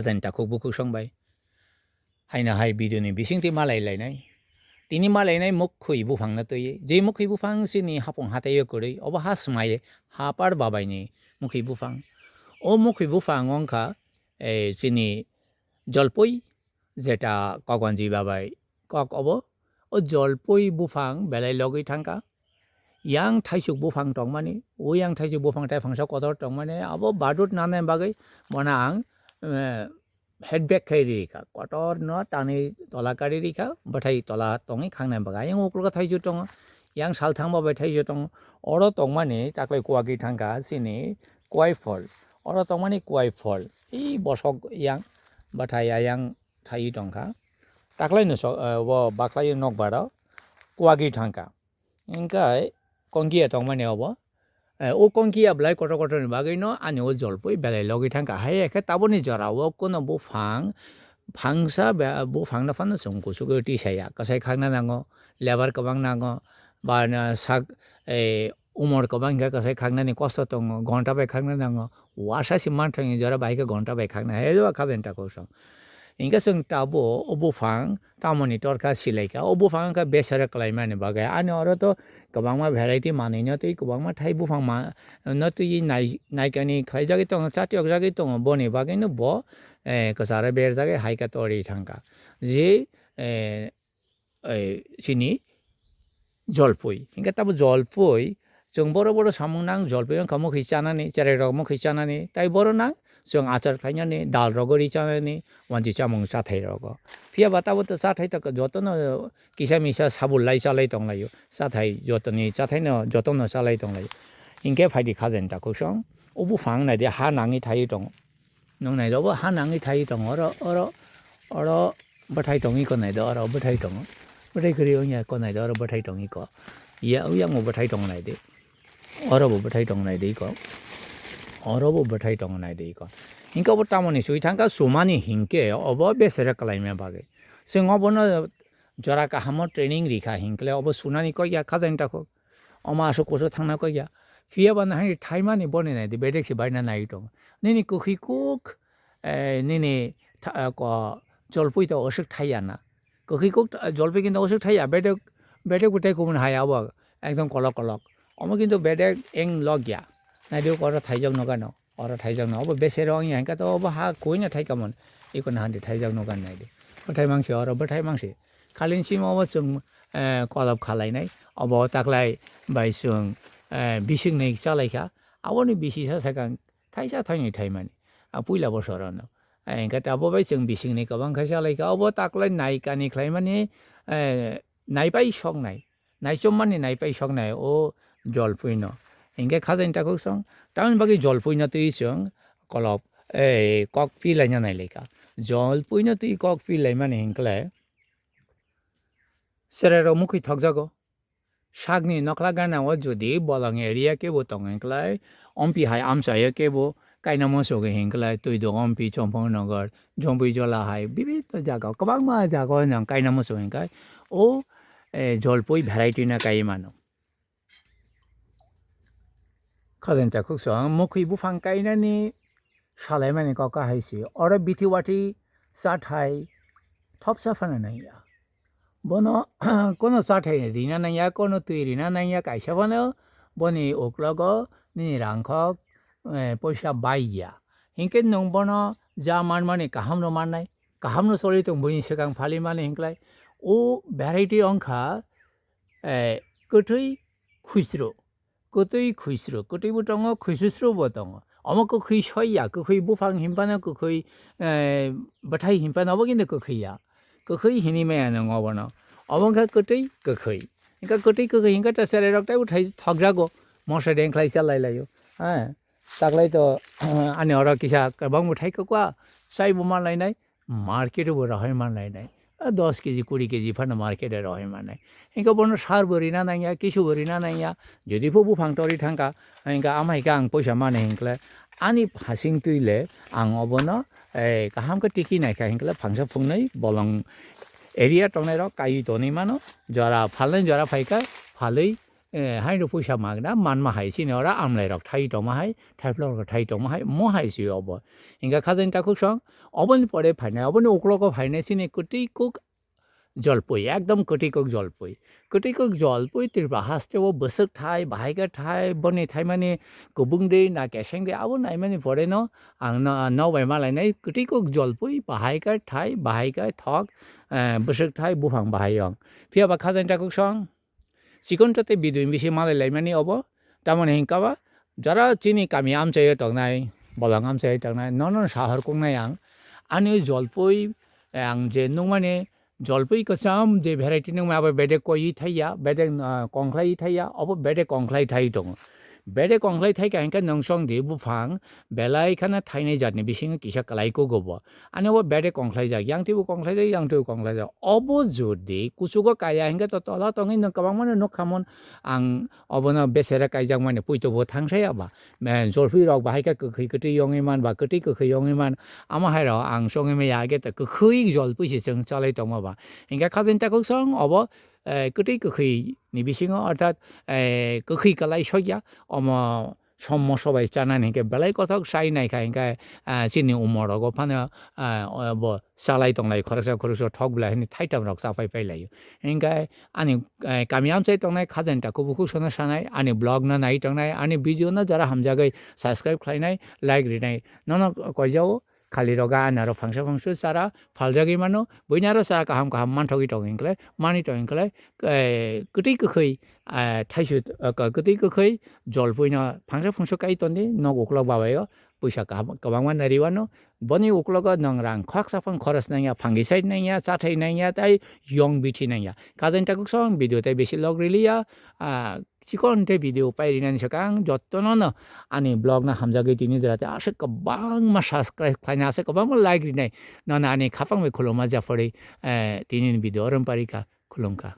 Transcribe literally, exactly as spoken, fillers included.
Khajani takhuk bukhuk song bai. Haino hai video ni bisingtwi malai lainai. Tini malainai mukhwi buphang no twiwi. Je mukhwi buphang chini hapung hatai o kwrwi, obo ha swmai ha par babai ni mukhwi buphang. O mukhwi buphang wngkha, eh, chini jolpui, jeta kokwanji babai kok obo. O jolpui buphang belai logwi thangkha. Yang thaisuk buphang tongmani, o yang thaisuk buphang tai phangsa kotor tongmani, abo badut nanai bagwi bono ang, eh, head back khai rikha. Kotor no tani tola kari rikha, bwthai tola tongwi khangnai bagwi. Yang uklogo thaisuk tongo, yang salthang babai thaisuk tongo. Oro tongmani taklai kuwagwi thangkha chini kuwai phol. Oro tongmani kuwai phol. I bosok yang bwthai ayang thaiwi tongkha. Taklai no so, eh, bo baklai nokbar o kuwagwi thangkha. Hingkhe kongkiya tongmani obo. Eh, o kongkiya belai kotor kotor ni bagwi no ani o jolpui belai logwi thangkha. Hai khe taboni jora o kuno buphang, phangsa be-, buphang no phano chwng kuchugwi tisaya. Kwchai khakna nango, lebar kwbang nango, ba na sak, eh, umor kwbang khe kwchai khaknani kosto tongo, ghonta bai khakna nango. Uasa se manthokni jora bai khe ghonta bai khakna hai o khajani takhuk song. Hingkhe chwng tabuk o buphang tamoni torkha silaikha, o buphang wngkha besero kwlaimani bagwi. Ani oro to kwbangma variety manwi no twi, kwbangma thai buphang ma-, no twi nai-, naikani khlaijagwi tongo, chatiyokjagwi tongo, boni bagwino bo, eh, kwcharo berjagwi hai khe torwi thangkha. Je, eh, eh, chini jolpui. Hingkhe tabo jolpui, chwng boro boro samung nang, jolpui wngkha mukhwi chanani, cherai rok mukhwi chanani, tai boro nang, chwng achar khlainani, dal rogo ri chanani, wanji chamung chathai rogo. Phiya ba tabo to chathai to jotono kisa misa sabul lai chalai tonglaio, chathai jotoni chathaino jotono chalai tonglaio. Hingkhe phaidi khajani takhuk song, o buphang naidi ha nangwi thaiwi tongo. Nwng nai rw bo ha nangwi thai tongo, oro, oro, oro bwthai tongwi ko nai do, oro bwthai tongo. Bwthai kwrwi wngya ko nai do, oro bwthai tongwi ko. Ya, yang bo bwthai tongo nai di. Oro bo bwthai tongo nai di ko. Oro bo bwthai tongo nai di ko. Hingke obo tamoni sui thangkha sumani hingke obo besere kwlaima bagwi. Chwng obono jora kahamo training rikha hinkle obo sunani kok ya khajani takhuk. Omo aswk kusu thangna kok ya. Phiya ba nahani thaimani boni nai di bedek se baina nai tong. Nini kwkhwi kuk, eh, nini tha-, eh, ko jolpui to oswk thai ya na. Kwkhwi kuk, eh, jolpui kinto oswk thai ya bedek, bedek bo tei kubun hai abo ekdom kolok kolok. Omo kinto bedek eng lok ya. Nai di oro thaijak no gano. Oro thaijak no obo besero wngya hinkhe to obo ha kuina thai kamon. Iko nahandi thaijak no gan nai di. Bwthai mangsi oro bwthai mangsi. Khalin simo obo chwng, eh, kolop khalainai. Obo taklai bai chwng, eh, bising nai chalaikha. Aboni bisi sa sakang thaisa thainwi thaimani. A puila bosorono. Eh, hinkhe abo bai chwng bising ni kwbang khe chalaikha. Obo taklai nai kani khlaimani, eh, naipai soknai. Naichomani naipai soknai o jolpui no. Hinkhe khajani takhuk song. Tamoni bagwi jolpui no twi chwng kolop, eh, kok pi laina nai laikha. Jolpui no twi kok pi laimani hinkhe Cherai rok mukhwi thokjago. Sakni nokla gana o jodi bolong area kebo tong hwnklai, ompi hai amchai o kebo kaina muchungo hwnklai, Twidok ompi, Chomphong Nagar, Jombui Jola hai bibinno jaga o, kwbangma jaga o nang kaina muchung hwnkhai o, eh, jolpui variety no kai mano. Khajani takhuk song mukhwi buphang kainani salaimani kok kahai se. Oro bithi wathi chathai thopsa phano nangya. Bono kono chathai rina nangya, kono twi rina nangya, kaisa phano boni uklogo nini rangkhok, eh, poisa bai ya. Hinkhe nwng bono ja manmani kahamno mannai, kahamno choli tong buini swkang phalimani hinklai. O variety wngkha, eh, kwtwi khusro. Kwtwi khwisro, kwtwi bo tongo, khwisro bo tongo. Omo kwkhwi soi ya, kwkhwi buphang hinphano, kwkhwi, eh, bwthai hinphano, obo kintu kwkhwi ya. Kwkhwi hinwi maya nwng obono. Obo wngkha kwtwi kwkhwi. Hinkhe kwtwi kwkhwi hinkhe ta cherai rok tei bwthai thokjago. Moso dengkhlai chalai laio. Ha, taklai to, ani oro kisa kwbang bwthai kwkwa, chai bo manlainai. Market o bo rohoi manlainai. Ah, dos keji, kuri keji phano market o rohoi mannai. Hinkhe bono sar bo rina nangya, kisu bo rina nangya. Jodi pho buphang tori thangkha, hinkhe ama hinkhe ang poisa mani hinkhle ani hasing twi le ang obono, eh, kaham khe tiki naikha hinkhle phangsa phungnwi bolong area tongnai rok kaiwi tonwi mano. Jora phalnai jora phaikha, phalwi eh, haino puisa magna manma hai chini oro amlairok thai tongma hai, thaiphlok rok thai tongma hai, mo hai se obo. Hingkha khajani takhuk song, oboni pore phainai, oboni uklogo phainai chini kwtwi kuk jolpui, ekdom kwtwi kuk jolpui. Kwtwi kuk jolpui Tripura haste o bwswk thai, bahai khe thai, boni thaimani kubung de na keseng de, abo naimani pore no ang no, no bai malainai kwtwi kuk jolpui, bahai khe thai, bahai khe thok, eh, bwswk thai, buphang bahai yong. Phiya ba khajani takhuk song, chikon to tei bidui bisi malai laimani obo. Tamoni hingka ba, jara chini kami amchaio tongnai, bolong amchaio tongnai, nono sahor kungnai ang. Ani jolpui, ang je nungmani jolpui kwcham je variety nungmai abo bedek koi thaiya, bedek, ah, kongkhlai thaiya, obo bedek kongkhlai thai tongo. Bedek kongkhlai thai kha hingkhe nungsong di buphang, belai khana thainai jatni bisingo kisa kwlai kugo bo. Ani obo bedek kongkhlaijak, yang twibo kongkhlaijak, yang twibo kongkhlaijak. Obo jodi kuchugo kaya hingkhe to tola tongwi nwng kwbangmano nukha mon, ang obono besera kaijakmani puito bo thangsaya ba. Me, jolpui rok bahai khe kwkhwi kwtwi yongwi man ba kwtwi kwkhwi yongwi man. Amo hai rok ang chongwi maya age to kwkhwi jolpui se chwng chalai tongma ba. Hingkhe khajani takhuk song obo, eh, kwtwi kwkhwi ni bisingo orthat, eh, kwkhwi kwlai sokya omo sommo sobai chanani hingkhe belai kothok chai naikha hingkhe, ah, chini umor rogo phano, ah, bo chalai tonglai khoroksa khoroksa thok belai hwnwi thaitam rok chapai pai laio. Hingkhe ani, eh, kami amchai tongnai khajani takhuk bukhuk sono sanai, ani vlog no nai tongnai, ani video no jara hamjagwi subscribe khlainai, like rinai nono koijao. Khali roga ani aro phangsa phangsu chara phaljagwi mano, buini aro chara kaham kaham manthogwi tong hinkhlai, mani tong hinkhlai, eh, kwtwi kwkhwi, eh, thaisu, eh, kwtwi kwkhwi jolpui no phangsa phangsu kai tondi nok uklok babaio puisa kaham kwbangma nariwano, boni uklogo nwng rang khaksa phang khoros nangya, phangi side nangya, chathai nangya, tai yong bithi nangya. Khajani takhuk song video tai bisi log riliya, ah, chikon te video pai rinani swkang jotono no ani vlog no hamjagwi tini jora te aswk kwbangma subscribe khlaina, aswk kwbangma like rinai nono ani khapang bai khuluma japhori, eh, tini ni video oro parika khulumkha.